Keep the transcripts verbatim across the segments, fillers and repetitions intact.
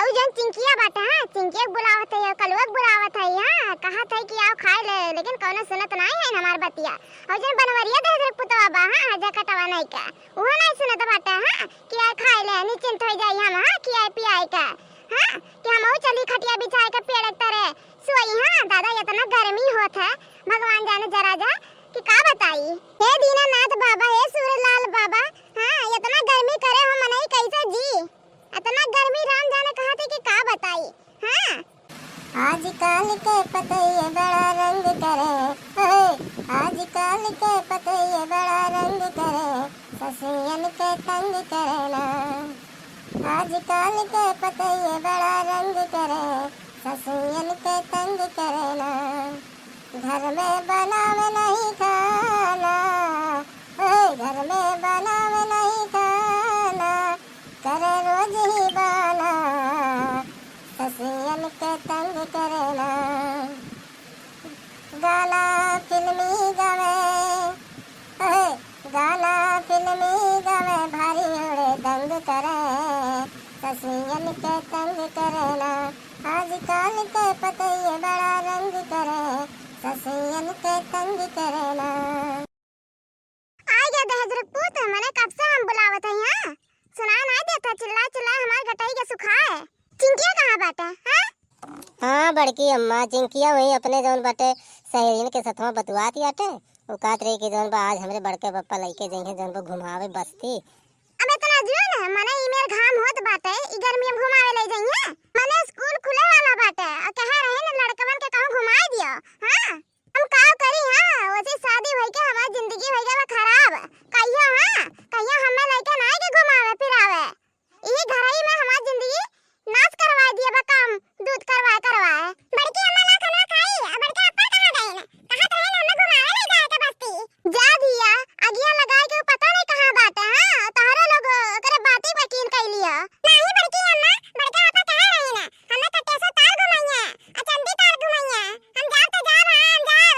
अउ जौन चिंकिया बाटे, हाँ, चिंकिया के बुलावत है, कलुआ के बुलावत है, हाँ, कहत है कि आओ खाए ले, लेकिन कौनो सुनत नाहीं है हमार बतिया। अउ जौन बनवरिया दे दे पुतवा बा, हाँ, हजा कटवा नहीं का, उहो नाहीं सुनत बाटे, हाँ, कि आए खाए ले, निश्चिंत हो जाई हम, हाँ, कि आए पियाए का, हाँ, कि हमहू चली खटिया बिछाए के पेड़ के तरे सोई, हाँ, दादा, इतना गर्मी होत है, भगवान जाने जरा जा, कि का बताई। हे दीनानाथ बाबा, हे सूर्यलाल बाबा, हाँ, इतना गर्मी करे हो मनई कैसे जी? इतना गर्मी राम जाने कहाँ थे कि का बताई। हाँ। आजकल के पतैये बड़ा रंग करे, ओए, आजकल के पतैये बड़ा रंग करे, ससुयन के तंग करे ना। आजकल के पतैये बड़ा रंग करे, ससुयन के तंग करे ना। घर में बनावे नहीं खाना, ओए, घर में बनावे नहीं खाना, करे रोज ही बाना, ससियन के तंग करे ना। गाना फिल्मी गावे, ओए, गाना फिल्मी गावे, भारी उड़े दंग करे, ससियन के तंग करे ना। आजकल के पतैये बड़ा रंग करे, ससियन के तंग करे ना। आ गया दहेज रजपूत, मने कब से हम बुलावत हई, हाँ? सुनाई नाहीं देत है, चिल्लाए चिल्लाए हमार गटई के सुखाए। चिंकिया कहाँ बाटे, हाँ? हाँ बड़की अम्मा, चिंकिया वही अपने जौन बाटे सहेलियन के सथवा बतुआत बाटे। उ कहत रही कि जौन बा आज हमरे बड़के पप्पा लइके जइहें जौन बा घुमावे बस्ती। अब इतना जो ना, मने ई मेर घाम होत बाटे, ई गर्मी में घुमावे ले जइहें। मने स्कूल खुले वाला बाटे, और कहे रहे न लड़कवन के कहूँ घुमाए दियो, हाँ? हम का करी, हाँ, वैसे शादी होई के हमार जिंदगी होई गवा खराब। कहियो, हाँ, कहियो हमें लइके ना आए के घुमावे फिरावे। ई घरई में हमार जिंदगी नाश करवाए दिए बा काम, दूध करवाए करवाए। बड़की अम्मा ना खाना खाई, आ बड़का अप्पा कहाँ गए न? कहाँ तो है ना, हमें घुमावे ले जाए के बस्ती। जा दिया, अगिया लगाए के पता नहीं कहाँ बाटे, हाँ, तोहरे लोग ओकरे बाती यकीन कइली हो। नहीं बड़की अम्मा, बड़का अप्पा कहाँ रही ना? हमें कटेसर ताल घुमाइए, आ चंदी ताल घुमाइए। हम जाब तो जाब, हाँ, हम जाब।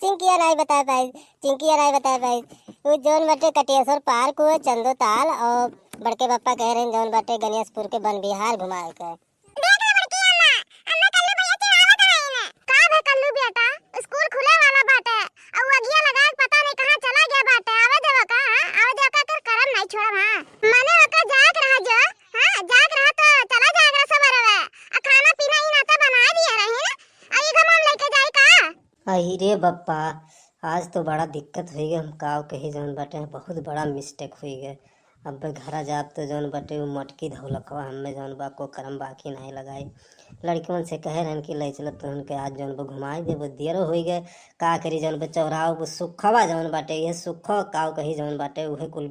चिंकिया नाई बता पाई, चिंकिया नाई बता पाई। वो जौन बाटे कटेसर पार्क हुए, चंदो ताल और बड़के पप्पा कह रहे हैं जौन बाटे गणेशपुर के वन विहार घुमाए के। देख ले बड़की अम्मा, अम्मा कल्लू भैया चिढ़ावत रही ने। का भे कल्लू बेटा, स्कूल खुले वाला बाटे, और वो अगिया लगा के पता नहीं कहाँ चला गया बाटे, आवे देवा का, हाँ? आवे देवा का, कर करम नहीं छोड़ब, हाँ। मने ओका जाग रहा जो, हाँ, जाग रहा तो चला जाग रहा सवेरे वे। आ खाना पीना ही नाता बनाए दिए रही ने, आ ई घुमाम लेके जाई का? अहि रे बप्पा, आज तो बड़ा दिक्कत हुई गए, हम काव कही जौन बाटे बहुत बड़ा mistake हुई गए। अब घरा जाब तो जौन बाटे उ मोटकी धौलखवा हमें जौन बा को करम बाकी नहीं लगाई। लड़कियों से कहे रहन कि ले चलत तो उनके आज जौन बा घुमाई देबो, दियरो हुई गए। का करी जौन बा चौराहो वो सुखवा जौन बाटे, ये सुखो काव कही जौन बाटे उहे कुल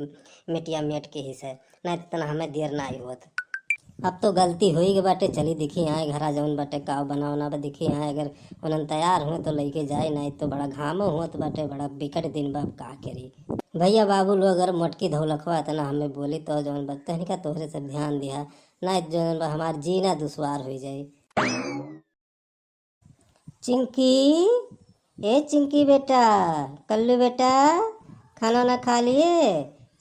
मेटिया मेट के ही से। नहीं तो तना हमें देर ना आई होत। अब तो गलती होई गए बाटे, चली देखी आए घरा जौन बाटे काव बना उना बा, देखी आए अगर उन्हन तैयार हुए तो लइके जाए, नहीं तो बड़ा घामो होत बाटे, बड़ा बिकट दिन बा, अब का करी। भैया बाबू लोग अगर मोटकी धौलखवा इतना हमें बोली तो जौन बा तनिका तोहरे सब ध्यान दिया, नहीं तो जौन बा हमार जीना दुश्वार हुई जाई। चिंकी, ए चिंकी बेटा, कल्लू बेटा, खाना ना खा लिए?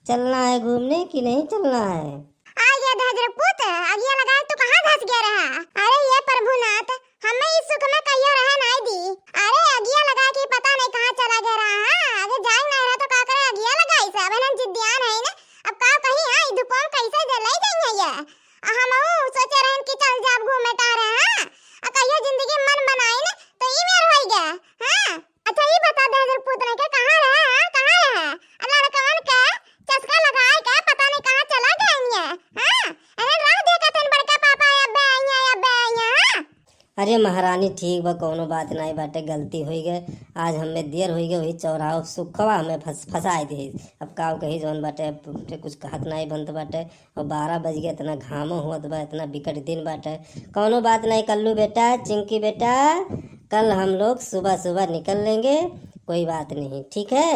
चलना है घूमने कि नहीं चलना है? आ गया दहेज रे पूत, अगिया लगाए तू कहाँ धस गया रहा? अरे ये प्रभुनाथ, हमें इस सुख में कहियो रहे नाई दी। अरे अगिया लगा के पता नहीं कहाँ चला गया रहा, हाँ? अबे जाए नहीं रहा तो का करे अगिया लगाई से, अब इन्हन जिद्दियान है ना, अब का कही, हाँ, ई धुपम कैसे जलाई देंगे ये? आ हमहू सोचे रहन कि चल जाब घूमे टहरे, हाँ? आ कहियो जिंदगी मन बनाइन तो ई मेर होई गया, हाँ? अच्छा ई बता दे, अगर पूत नहीं के कहाँ रहे, हाँ? कहाँ रहे? आ लड़कवन के चस्का लगाए के पता नहीं कहाँ चला गए इन्हें, हाँ? अरे रह दे कहतन बड़का पापा, अबे आइया, अबे आइया, हाँ? अरे महारानी, ठीक बा, कौनो बात नाई बाटे, गलती होई गए। आज हमें देर होई गए, वही चौराहो सुखवा हमें फंस-, फंसाए दिए। अब काव कही जौन बाटे, अब तुमसे कुछ कहत नाई बनत बाटे। और बारह बज गए, इतना घामो होत बा, इतना बिकट दिन बाटे। कौनो बात नाई कल्लू बेटा, चिंकी बेटा, कल हम लोग सुबह सुबह निकल लेंगे, कोई बात नहीं, ठीक है?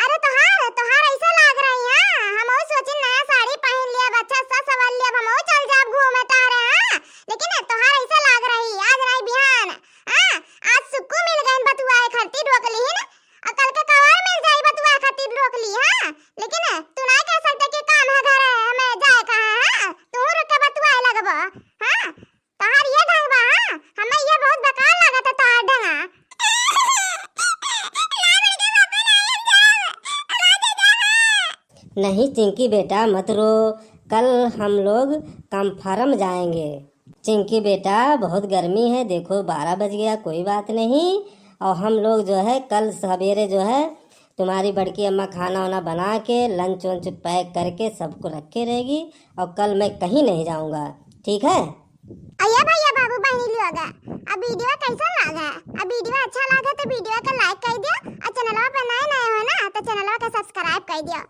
अरे तोहार, तोहार ऐसे लाग रही, हाँ? हमहू सोचिन नया साड़ी पहिन लियब, अच्छा सा सवर लियब, हमहू चल जाब घूमे टहरे, हाँ? लेकिन तोहार ऐसे लाग रही, आज नहीं बिहान, हाँ? आज सुक्कू मिल गइन बतुआए खातिर रोक लिहिन, आ कल के कवार मिल जाई बतुआए खातिर रोक ली, हाँ? लेकिन तू नहीं कह सकते कि काम है घर है, हमें जाए कहाँ, हाँ? तू रुक के बतुआए लगबो। नहीं चिंकी बेटा, मत रो, कल हम लोग कंफर्म जाएंगे। चिंकी बेटा, बहुत गर्मी है, देखो बारह बज गया, कोई बात नहीं, और हम लोग जो है कल सवेरे जो है तुम्हारी बड़की अम्मा खाना वाना बना के, लंच वंच पैक करके सबको रखे रहेगी, और कल मैं कहीं नहीं जाऊँगा, ठीक है? अये भैया बाबू बहिनी लोग, अब वीडियो कैसन लागे? अब वीडियो अच्छा लागे तो वीडियो के लाइक कर दियो, और चैनलवा पे नए नए हो ना तो चैनलवा के सब्सक्राइब कर दियो।